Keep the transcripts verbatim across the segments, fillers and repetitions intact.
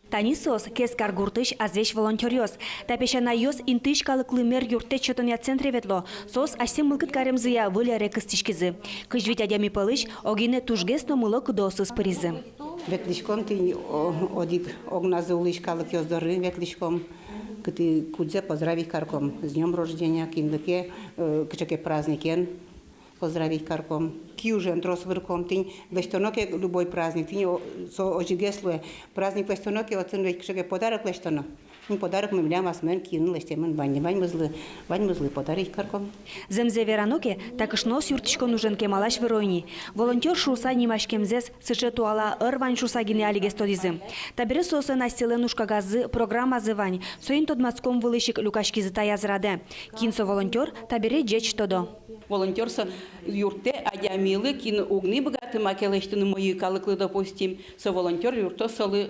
Тани соос, Кез каргуртысь «Азвесь» волонтёръёс. Та песянайёс интыысь калыклы мер юрттэт сётонъя центре ветло. Соос асьсэ мылкыд каремзыя выль ӧре кыстӥськизы. Кызь вить адями пӧлысь огинэ тужгес но мыло-кыдоосыз пыризы. Ветлӥськом тӥни о-, одӥг огназы улӥсь калыкъёс доры ветлӥськом. Кытӥ кудзэ поздравить карком, с днём рождения, кинлы ке, э, кыӵе ке праздникен поздравить карком. Киужен трос вырком, тӥни лэсьтоно ке любой праздник, тӥни о-, со озьыгес луэ. Праздник лэсьтоно ке, отын ведь кыӵе ке подарок лэсьтоно. Тӥни подарокмы милям асьмелэн киын лэсьтэмын вань ни, ваньмызлы, ваньмызлы подарить карком. Зэмзэ верано ке, та кышноос юрттӥськон ужен кемалась выро ини. Волонтёр шуыса нимаськемзэс сыӵе туала ӧр вань шуыса гинэ алигес тодӥзы. Табере соослэн асьсэлэн ужкагаззы, программазы вань. Соин тодматскон вылысь ик люкаськизы таяз радэ. Кин со волонтёр, табере ӟеч тодо. Волонтёр со юрттэ адямилы, кин уг ни быгаты маке лэсьтыны мӧйы калыклы, допустим, со волонтёр юрттоз солы, э,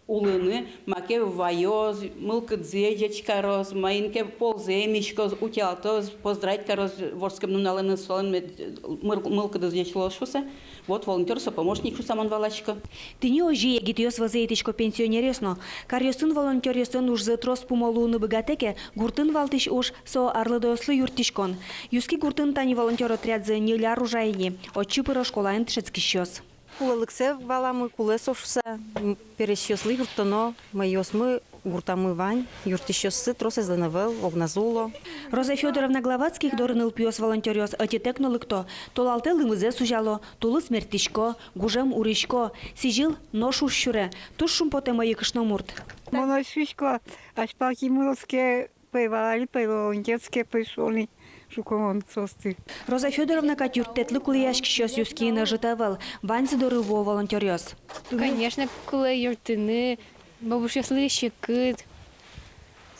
улыны, маке ваёз, мылкыдзэ ӟеч кароз, маин ке ползэ эмиськоз, утялтоз, поздравить кароз вордскем нуналэныз, солэн мед-, мыл-, мылкыдыз ӟеч луоз шуыса. Вот волонтёр со помощник шуыса мон валасько. Тӥни озьы егитъёс вӧзы итӥсько пенсионеръёс но. Каръёсын волонтёръёслэн ужзы трос пумо луыны быгатэ ке, гуртын валтӥсь уж — со арлыдоёслы юрттӥськон. Юски гуртын тани волонтёр отрядзы ньыль ар ужа ини. Отчы пыро школаын дышетскисьёс. Кулэлыксэ валамы, кулэ со шуыса, м, пересьёслы юрттоно, мӧйыосмы гуртамы вань, юрттӥсьёссы тросэзлэн ӧвӧл, огназы уло. Роза Фёдоровна Главатских доры нылпиос волонтёръёс ӧтитэк но лыкто, толалтэ лымызэс узяло, тулыс мерттӥсько, гужем урисько, сӥзьыл нош уз сюре, туж шумпотэ мӧйы кышномурт. Мон озьы шуисько, азьпал кин мыноз ке, пӧй вал али, пӧй волонтёрске, пӧй шуоно, шуисько мон соосты. Роза Фёдоровна кадь юрттэтлы кулэяськисьёс Юскиын ӧжыт ӧвӧл, ваньзы доры вуо волонтёръёс. Конечно, кулэ юрттыны, бабушъёслы секыт.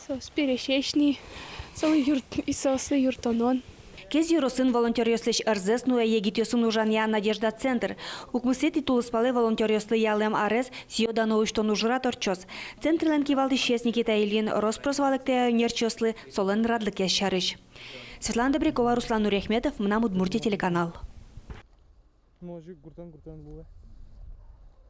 Соос пересесь ни, солы юрт-, и соослы юрттонон. Кез ёросын волонтёръёслэсь ӧрзэс нуэ егитъёсын ужанъя «Надежда» центр. Укмысэтӥ тулыспалэ волонтёръёслы ялэм арез сӥё-дано усьтон ужрад ортчоз. Центрлэн кивалтӥсез Никита Ильин рос-прос валэктэ ӧнерчиослы солэн радлыкез сярысь. Светлана Добрякова, Руслан Нуриахметов, «Мынам Удмуртие» телеканал. Может, гуртэн, гуртэн луэ.